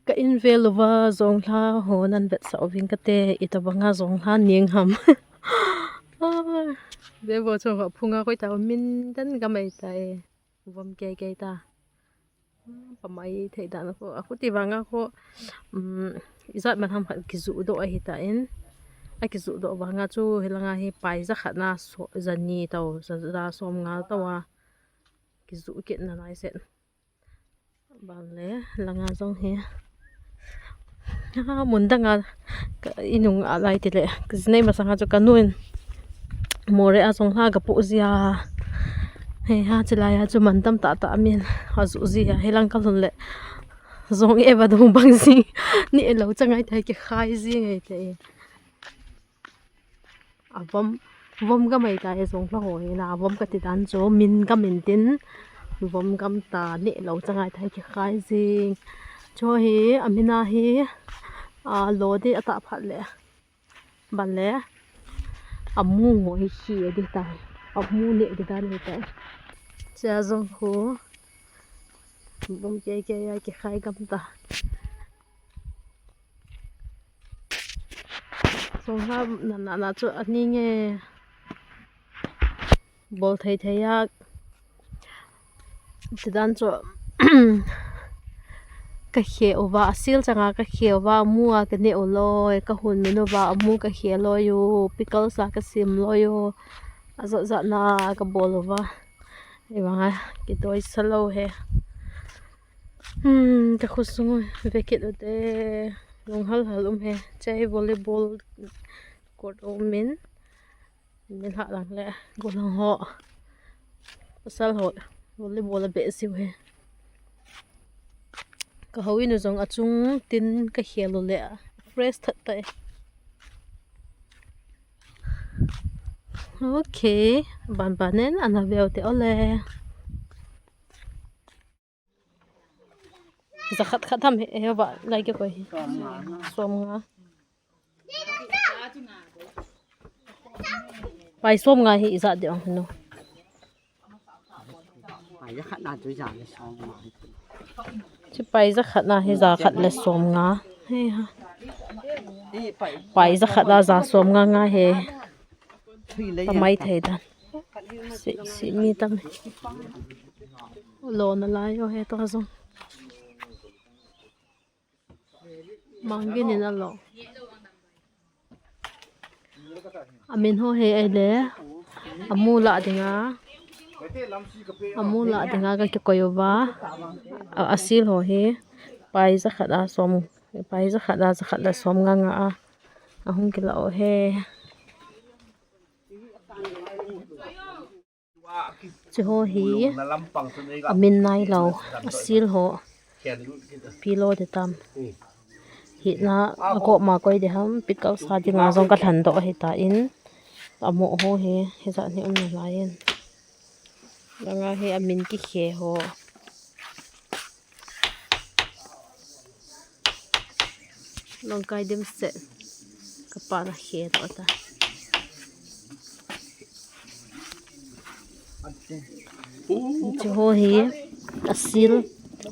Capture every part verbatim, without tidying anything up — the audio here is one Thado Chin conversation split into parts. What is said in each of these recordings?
Ka in vel uva jonglha ho nan vetsah uving kate, itobanga jonglha ning ham. Ve vo chunga phunga koi ta min dan gamai ta e. Vom kei kei ta. Pamai thei dan ko. Aku ti vanga ko, um, ijat man ham khat kijuh doh ahi ta in. A kijuh doh vanga chu hilanga hi pai ja khat na so, ja ni tau, ja, ja som nga tau a. Kijuh kit na lai set. Ban le, langa jong hi. Ha, mun danga, ka, inung a lai ti le. Ka jinei masanga chu ka nun. More a jong ha ka pu jia. He ha, chilai a chu man tam ta ta min. Ha ju jia, he lang ka lhun le. Jong e va dong bang jing. Ni e lo changai thai ki khai jing ngai te. A vom, vom gamai ta e jonglha ho hi na, vom kati dan chu min gam in tin, vom gam ta ni lo changai thai ki khai jing. Chu hi, a min a hi, a, lo di a ta phat le. Ban le, a mu ngo hi khi di ta. A mu ni di dan hi ta. Cha jong khu, vom kei kei a ki khai gam ta. Jonglha na, na, na chu ani nge bol thei thei a. Tidan chu ka khe uva, a sil changa ka khe uva, a mu a ka ne u loi, ka hun min uva, a mu ka khe loi u, pickles a ka sim loi u, a jat jat na ka bol uva. Ei vanga ki doi sa lo he. Hmm, ka khosung u ve kit u te, lung hal hal um he. Chai volleyball court um in. Min ha lang le, go lang ho. Pasal ho, volleyball a be siu he. Ka ho inu jong a chung tin ka khel u le, fresh that tai. Okay, ban ban nen ana veu te ole. Za khat khat tham he, he ba, lai ke koi he. Som nga. Pai som nga hi iza de ong no. Pai za khat na chu za le som nga. Chi pai za khat na hi za khat le som nga. He ha. Pai za khat la za som nga nga he. Pamai thei dan. Si, si mi tam. Lo na lai o he to jong. Mangin in a lo. A min ho he ei le. A mu la dinga. A mu la dinga ka kikoi uva. A, a sil ho he. Pai za khat a som. Pai za khat a za khat le som nga nga a. A hung kila o he. Chu ho hi a min nai lo, a sil ho. Pilo de tam. Hi na a ko ma koi de ham, pickles a dinga jong ka lhan doh ahi ta in. A mo ho hi, hi za ni um na lai in. Langa hi a min ki khe ho. Longkai dim se. Ka pa na khe to ta. Chu ho hi a sil,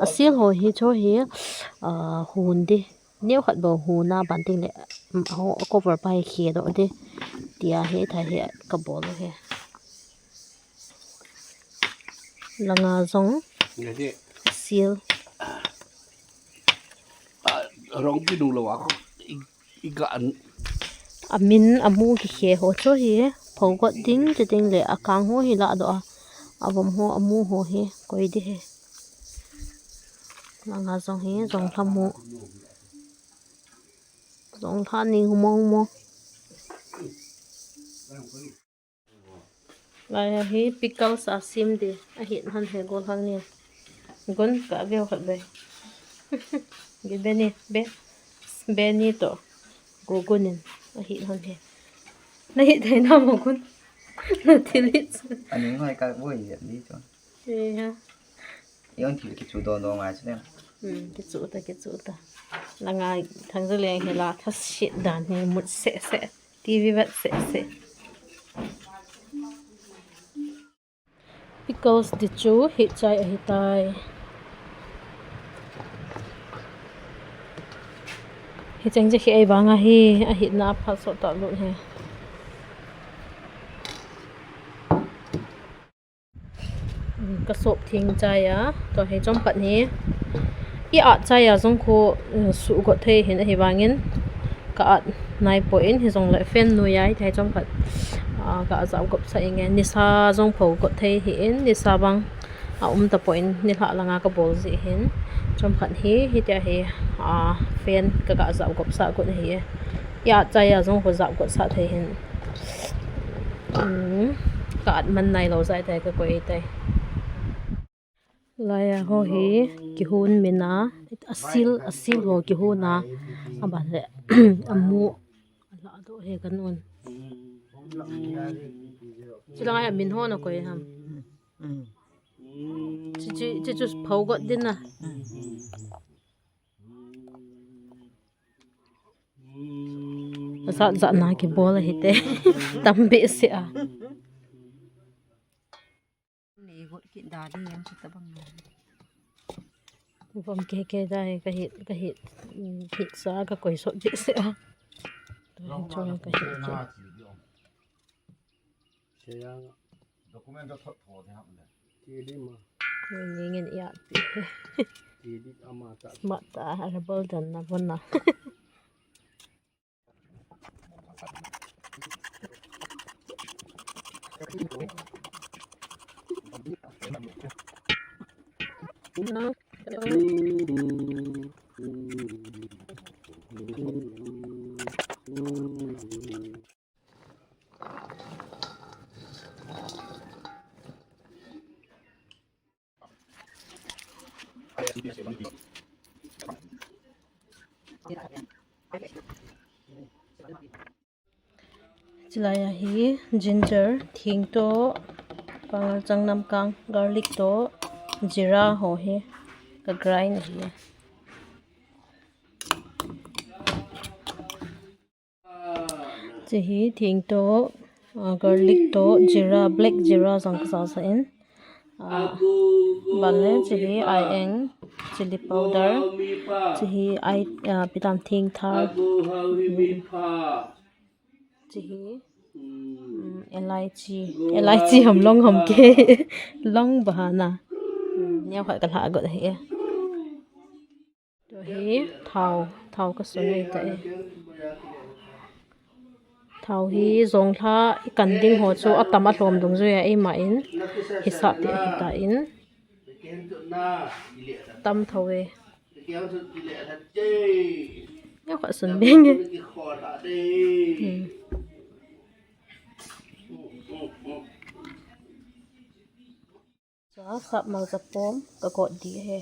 a sil ho hi chu hi, ah, hun di. Neo khat bo hun a ban ting le, um, ho cover pa hi khe do di. Tia hi tha hi ka bol he. Langa jong. Sil. Rong pi nu lo a ko. I, i ga an. A min a mu ki khe ho chu hi. Pho got ding, che ding le a kang ho hi la do a. A vom ho, a mu ho hi. Koi di he. Langa jong hi, jonglha mu. Jonglha ni hu mong mo. Lai hi pickles a sim di. A hi han he gol hang ni. Gun ka veo khat be. Gi be ni, be. Be ni to. Go gun in. A hi han he. Na hi thei na mo gun. Na thilit. Ani ngai ka boi ya ni to. Ye ha. Yon thil kichu don don ngai chu le. Hmm, kichu ta, kichu ta. Langa thang za leng hi la tha sit dan hi mut se se. T V vet se se. Pickles di chu hi chai ahi tai. Hicheng che khi ei vang ahi, ahitna phat sot ta lut hi. Ka sop thing chai a, tua hi chomkhat hi i at chai a jong khu, um, sugot thei hin ahivangin ka at nai poi in, hijongle fan noiya hi thei chomkhat, ah, ka jap gop sah inge, nisa jong pho got thei hi in, nisa bang a um ta poi in, nilhah langa ka bol ji hin, chomkhat hi, hitia hi, ah, fan ka, ka jap gop sah got hi e. I at chai a jong khu jap got sah thei hin. Um, ka at man nai lou jeh tai ka koi tai. Laiya ho hi kihon min a, asil, asil ho kihon a, aban le, amu, ala do he ka nun. Chulanga hi min ho na koi ham. Chi, chi, chi chu pho got din na. Jat jat na kibol ahi te. Tam behseh a. Nei got kit da di yang chu tabang na. Vom ke ke da he ka hit, ka hit, mm, hit sa ka koi sot behseh a. Tua hi chong ka hit kit. Document to thot tho de hak le. Ti di ma. Ni ngin ya pi. Ti di ama ta. Ma ta, a bol dan na bon na. Chulaiya hi ginger, thing to, pangal chang namkang, garlic to, jeera ho hi ka grind hi. Chi hi thing to, ah, garlic to, jeera, black jeera jong ka sa sa in. Ah, ban le chi hi ai eng, chilli powder. Chi hi ai, ah, pitam thing thar. Chi hi, um, elaichi. Elaichi ham long ham ke. Long bahana. Um, neo khat ka lha got hi e. Tua hi thao, thao ka sun ahi ta e. Thao hi jonglha i kan ding ho chu atam alhom dungjuiya eima in hisap ti ahi ta in. Tam thou e. Neo khat sun beng e. Hmm. Sa sap malcha pom ka kot di he.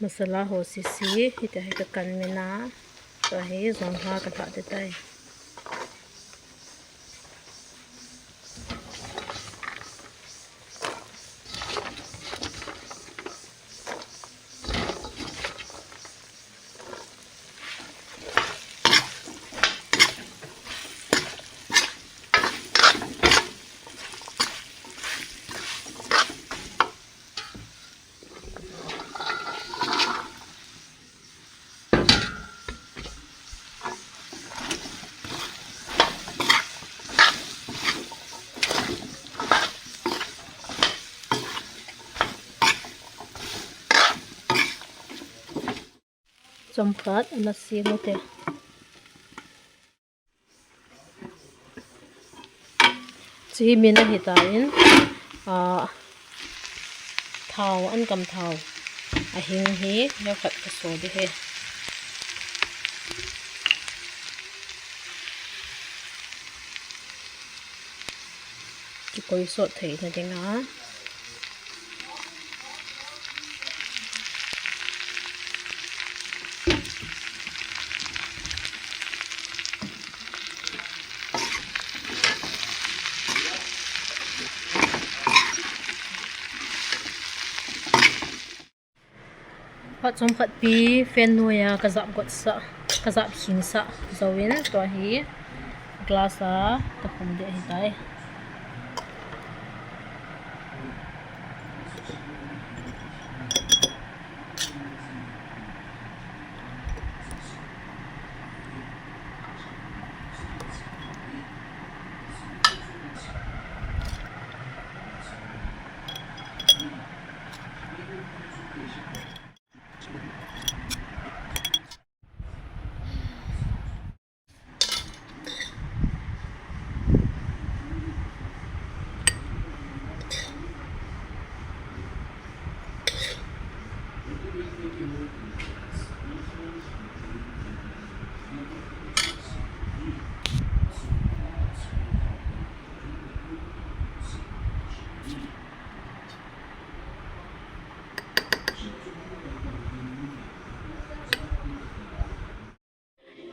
Masala ho sese, hitia hi ka kan min a, tua hi jonglha ka lha te tai. Chomkhat ana sing u te. Chi hi min ahi ta in, ah, thao, ankam thao, ahing hi, neo khat ka so di he. Kikoi sot theina dinga. Chomkhat pi fan noiya kajap gotsah, kajap khingsah jouvin tua hi glass a kakhum ding ahitai.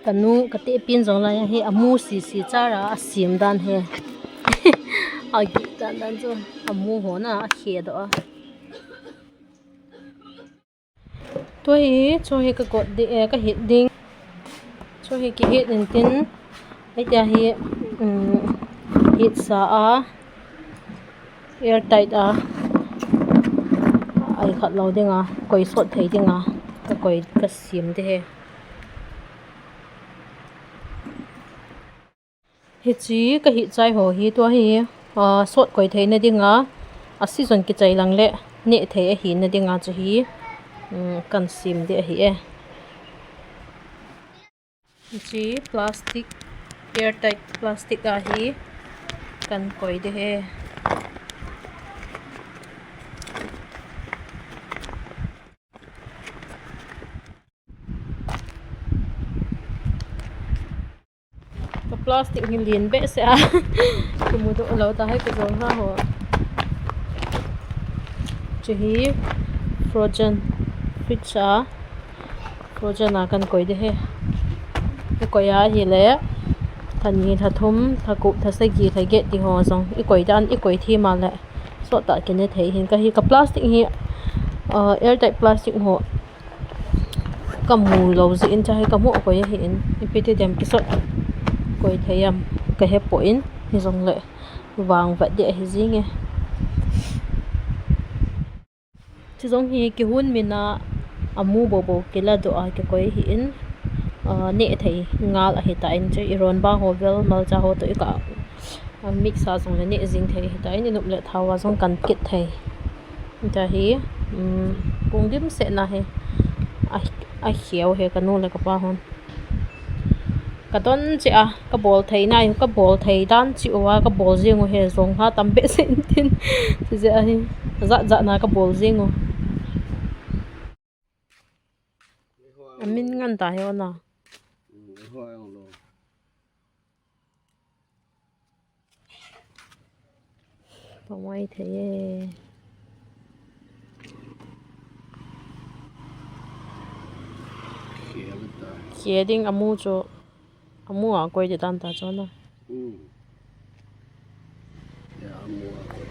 Kanu, katehpin jong lai ahi, amu sisi chara asem dan hi. Agih dan dan chu, amu hon a, akhe doh a. Tua hi, chu hi kagot ding, eh, kahit ding. Chu hi kihit intin, hitia hi, um, hitsa a, air tight a, ai khat lou dinga, koi sot thei dinga, kakoi, kasem ding ahi. Hiche kahit chai ho hi tua hi, ah, sot koi theina dinga, a season kichai lang le neh thei ahina dinga chu hi, um, kan sem ding ahi e. Hiche plastic, air tight plastic a hi kan koi ding ahi. Ka plastic hi lien behseh a. Kimudoh lou tahi ka jonglha ho. Chu hi frozen, fridge a. Frozen a kan koi ding ahi. Ka koi a ahile, lha ni, lha thum, lha gup, lha sagi, lha get ti ho jong i koi dan, i koi thei ma le. Sot tah kine thei hin ka hi ka plastic hi, uh, airtight plastic ho. Ka mu lou jeh in, chuhi ka mu koi ahi in, ipi ti dem kisot koi thei am ka hepoi, hijongle vang vat ding ahi jing e. Chujong hi kihun min a, amu bobo kiladoh a kikoi ahi in, ah, neh thei ngal ahi tan, hichu iron ba ho vel, malcha ho toh i ka, ah, mix a jongle neh jing thei ahi tan, i nop le thao a jong kan kit thei. Chuhi, um, kung dimset na hi, a, akheu hi ka nu le ka pa hon. Ka don cheh a, ka bol thei nai, ka bol thei dan cheh uva, ka bol jing u hi jonglha tam behseh intin. Chujeh a hi, jat jat na ka bol jing u. Amin ngan ta hi ona. Pamai thei e. Khel ta. Khel ding amu chu, amu a koi ding dan ta chu na. Hmm. Ya, amu a koi.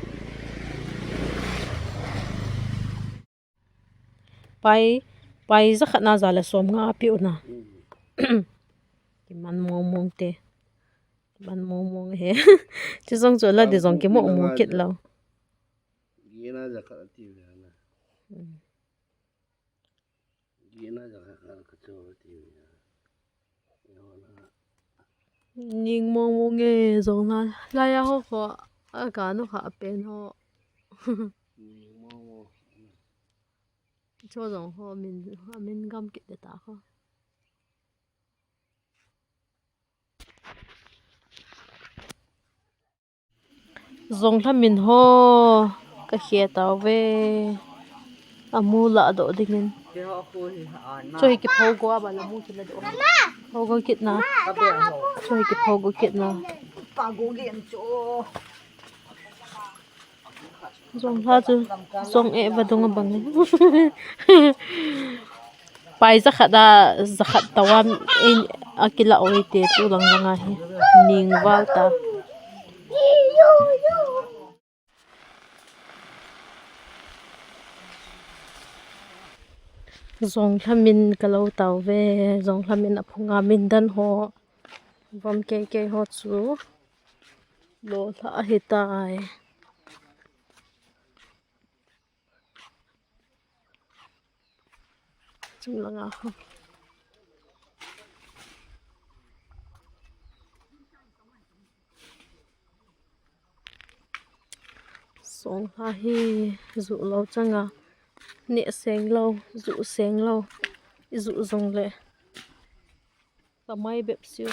Pai, pai jakhat na ja le som nga a pe u na. Hmm. Kiman mong mong te. Kiman mong mong he. Chujong chu la ding jong kimo mong kit lou. Gina jakhat ati ve na. Hmm. Gina jakhat ka chu ati ve na. Ning mong mong e jonglha. Laiya ho kho. A ka nu kha pen ho. Ning mong mong. Chujong ho min, min gam kit de ta kho. Jonglha min ho ka khel tauve. Amu ladoh dingin. Chuhi kipho go a ba la mu kiladoh. Pho go kit na. Chuhi kipho go kit na. Jonglha chu jong e va dong a bang. Pai jakhat a, jakhat tawam in a kila oi te tu lang lang a hi. Ning val ta. Jong lhamin ka lo tao ve, jong lhamin a phunga min dan ho, vom kei kei ho chu lo lha ahi tai. Chung langa ho. Song ha hi ju lo changa, ne seng lo, ju seng lo, i ju jong le. Ka mai bep siu.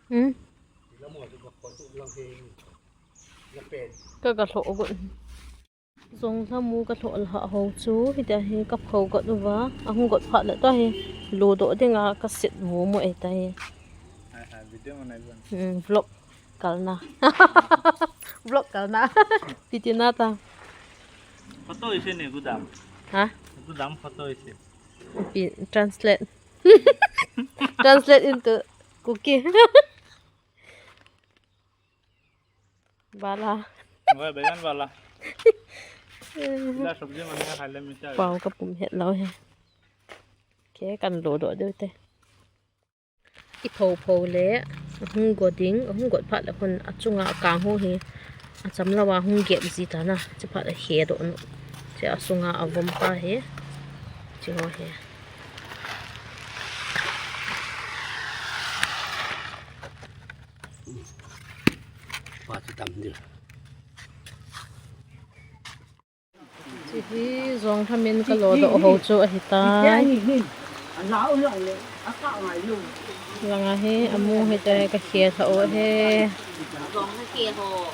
Hmm? Ka ka hlo got. Jong lhamu ka hlo lha ho chu, hitia hi ka pho got uva, ahung got phat le ta hi, lo doh dinga ka set mu mu e ta hi. Hai, hai, video ma nai bon. Hmm, vlog kalna. Vlog kalna. Piti na ta. Photo ise ne gudam. Ha? Gudam photo ise. Pi-, translate. Translate into Kuki. Bala. Wah, bayan bala. Ila sabji man hai le mita. Pao ka pum het lo he. Ke kan lo doh deu te. I pho pho le, ahung got ding, ahung got phat le hun a chunga a kang ho hi, a cham lo a hung gep ji ta na, chi phat a he doh nu. Chi a sunga a vom pa hi, chi ho hi. Pa chu tam ding. Chi hi jong lhamin ka lo doh ho chu ahi tai. Langa hi amu hi te ka khe tha o he.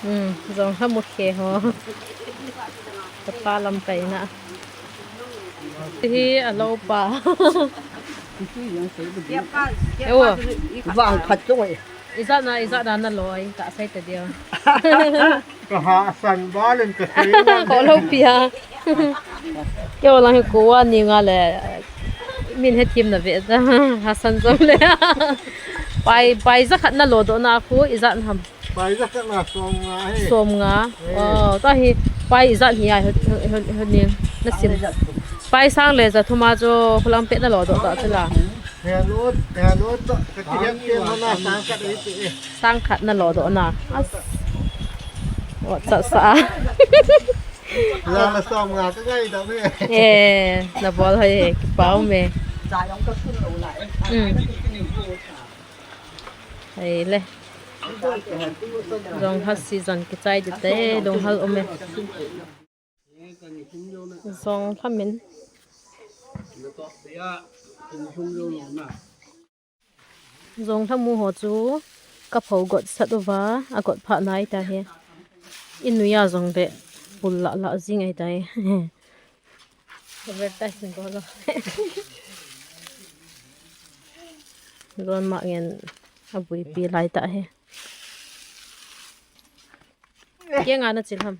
Hmm, jong lhamu khe ho. Ka pa lam kai na. Chi hi a lo pa. Ewa. Vang khat chung e. Ijat na, ijat na na lo ai, ta sai ta dia. Ka ha san ba len ka sei na. Ko lo pia. Keo lang ko wa ni nga le. Min he thim na ve ta. Ha san jong le. Pai, pai ja khat na lo doh na khu, ijat ham. Pai ja khat na som nga he. Som nga. He. Oh, ta hi pai ijat hi ai ho, ho, ho, ho ni. Na sim. Pai sang le ja thum a jo khulang pet na lo doh ta chu la. He lo, he lo to, ka ti he ti ho na sang khat e ti e. Sang khat na lo doh na. As. Wa cha sa. La na som nga ka ngai da me. Eh, na bol hai ki pau me. Mm. Hai le. Jong ha season ki chai di te, dong hal um e. Jong lhamin. Jong lhamu ho chu ka pho got sat uva, a got pha nai ta he. I nui a jong le pul la la jing ai ta he. Advertisement ko lo. Ron ma ngen a buipi lai ta he. Ke nga na chil ham.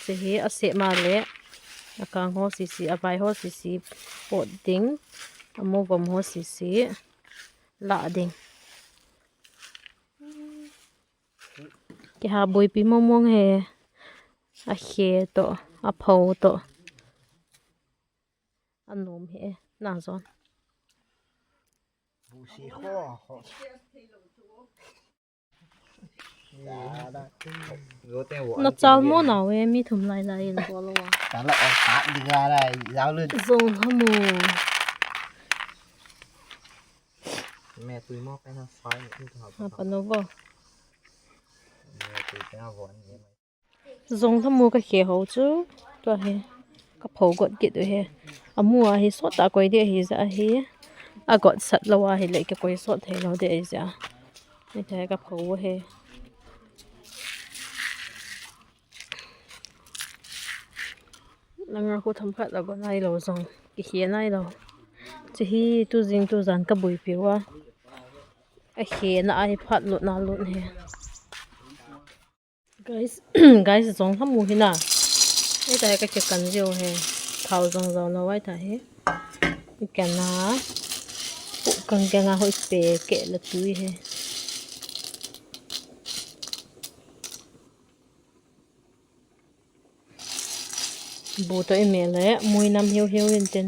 Chi hi a seh ma le, a kang ho sisi, a vai ho sisi, pot ding, a mu vom ho sisi, la ding. Ki ha buipi mong mong he, a khe to, a pho to. A nom he, na jon. Busi ho, ho. Na chal mo na we, mi thum lai lai in bol wa. Ka la o ta di ga lai, yau lu. Jong lhamu. Me tui mo pe na sai, ni ta ha. Ha pa no bo. Me tui pe na vo ni. Jong lhamu ka khe ho chu, tua hi, ka pho got kit u he. A mu a hi sot a koi di ahi ja hi. A got sat lo a hi le ka koi sot thei lo di ahi ja. Ni thei ka pho u he. Langa khu tham khat la go nai lo jong. Ki khe nai lo. Chi hi tu jing tu jan ka buipi u a. A khe na a hi phat lut na lut he. Guys, guys, jong lhamu hi na. Ai ta he ka ke kan jiu he. Thao jong jong lo ai ta he. Kana pu kang kanga hoi pe ke la tui he. Bu to i me le mui nam hiu hiu in tin.